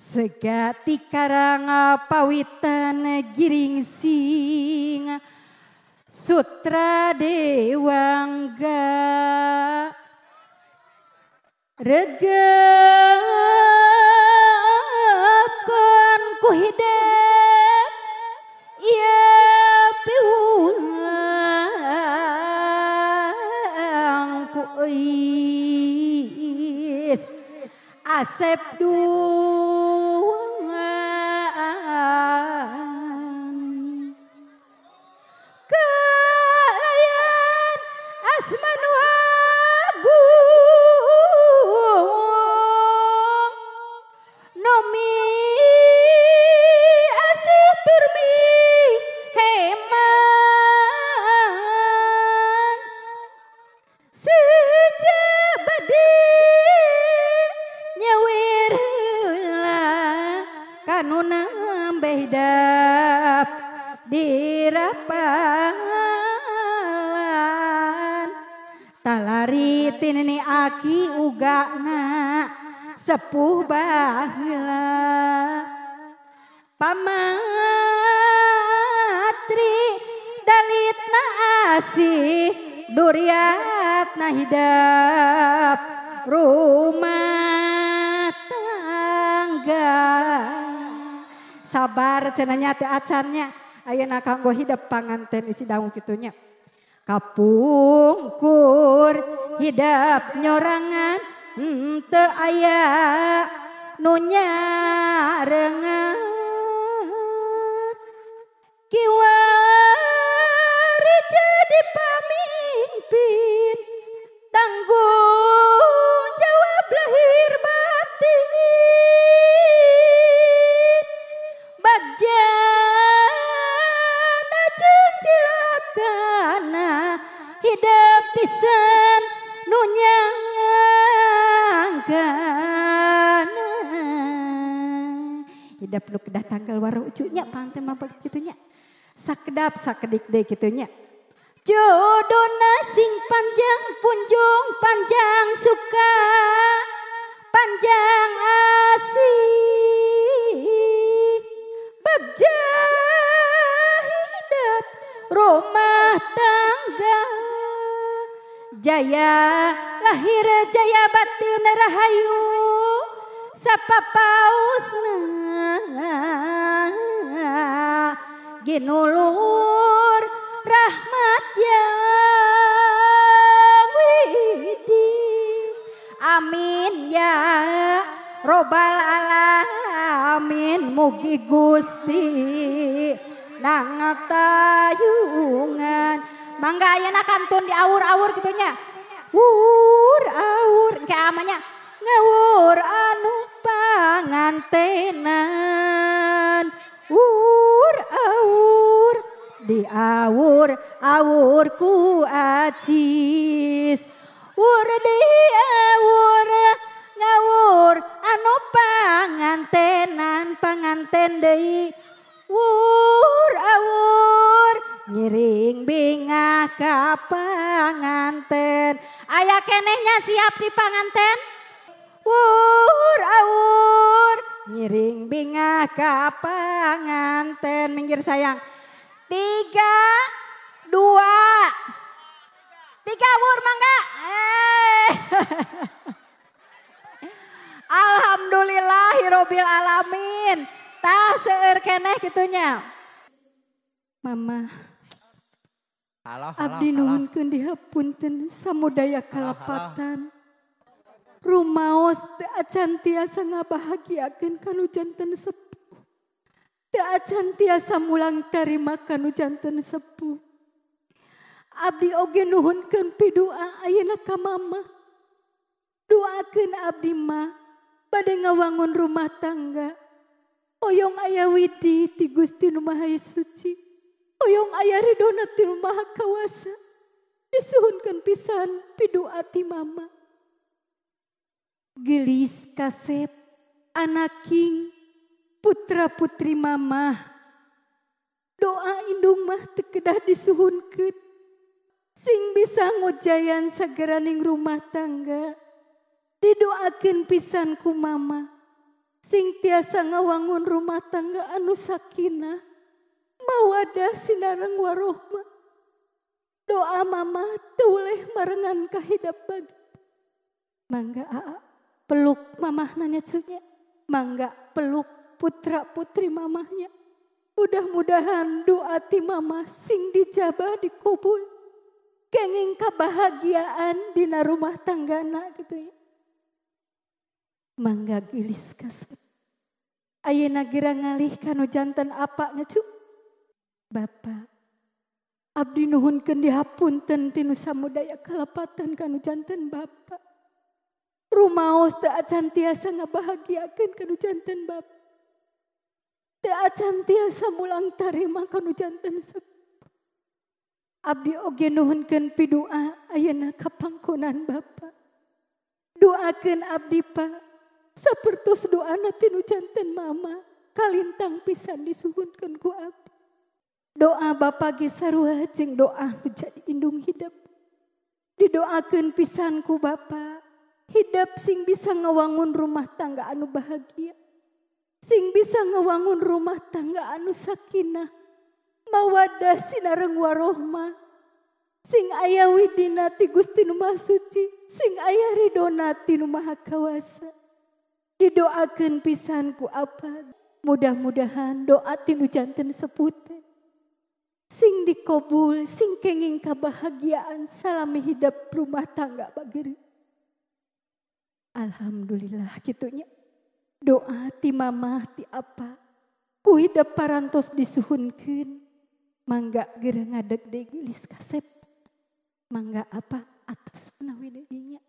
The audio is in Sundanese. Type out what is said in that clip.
Segati karang pawitan giring sing sutra dewangga regepkeun ku hidep ieu piwulang ku eis Asep duangan kalayan asmanu agung nomi asih turmi heman sejabadi nyawir heula kanu nambah hidap dirapalan talari tinini aki ugana sepuh baheula pamatri dalitna asih duriatna hidap rumah tangga. Sabar cenanya teu acannya ayeuna kanggo hidep panganten isi dangu kitunya. Kapungkur hidep nyorangan teu aya nu nyarengan kiwari jadi pamimpin tanggung jawab lahir batin bagjana jeung cilakana hidep pisan nu nyanggana hidep nu kedah tanggal waru ucunya panten mah kitu nya sakedap sakedik deui kitu nya. Jodona sing panjang punjung panjang suka panjang asih bagja hidup rumah tangga jaya lahir jaya batin rahayu sapapausna ginulur rahmat yang widi. Amin ya robbal alamin mugi Gusti nang tayungan. Mangga ayeuna kantun diawur-awur kitu nya. Wur awur engke amanya ngawur anu pangantenan. Wur awur diawur awur ku acis. Wur diawur ngawur anu pangantenan panganten deui. Wur awur ngiring bingah ka panganten. Aya kenehnya siap di panganten. Wur awur ngiring bingah ka panganten. Minggir sayang. 3 2 3 wur mangga. Alhamdulillahirobbil alamin. Tah seueur keneh kitunya. Mama. Halo, halo, abdi nuhunkeun dihapunten samudaya kalapatan. Rumaos teu acan tiasa ngabahagiakeun kanu janten sepuh. Teu acan tiasa mulang tarima kanu janten sepuh. Abdi oge nuhunkeun pidua ayeuna ka mama. Doakeun abdi mah bade ngawangun rumah tangga. Oyong aya widi ti Gusti Nu Maha Suci. Oyong aya ridona ti Nu Maha Kawasa. Disuhunkeun pisan pidua ti mama. Gelis kasep anaking putra putri mama. Doa indung mah teu kedah disuhunkeun. Sing bisa ngojayan sageraning rumah tangga. Didoakeun pisan ku mama. Sing tiasa ngawangun rumah tangga anu sakinah mawadah sinareng warohmah. Doa mama teu weleh marengan kahidap bagi. Mangga aa peluk mamahna nya cunya. Mangga peluk putra putri mamahnya. Mudah-mudahan doa ti mama sing dijabah dikubul. Kenging kebahagiaan dina rumah tanggana gitu ya. Mangga gelis kasep. Ayeuna gira ngalih kanu janten apanya cu. Bapak abdi nuhunkeun dihapunten tinu samudaya kalepatan kanu janten bapak. Rumaos teu acan tiasa ngabahagiakeun kanu janten bapak. Teu acan tiasa mulang tarima kanu janten sepuh. Abdi oge nuhunkeun pidua ayeuna ka pangkonan bapak. Doakeun abdi pak sapertos doana tinu janten mama kalintang pisan disuhunkeun ku abdi. Doa bapak ge sarua jeung doa nu jadi indung hidep. Didoakeun pisan ku bapak hidep sing bisa ngawangun rumah tangga anu bahagia. Sing bisa ngawangun rumah tangga anu sakinah mawadah sinareng warohmah. Sing aya widina ti Gusti Nu Maha Suci, sing aya ridona ti Nu Maha Kawasa. Didoakeun pisan ku apa? Mudah-mudahan doa ti nu janten sepuh teh sing dikobul, sing kenging kebahagiaan salami hidup rumah tangga bageri. Alhamdulillah kitunya. Doa ti mamah ti apa ku hidep parantos disuhunkeun. Mangga geura ngadeg deui gelis kasep. Mangga apa atas menawi deui nya.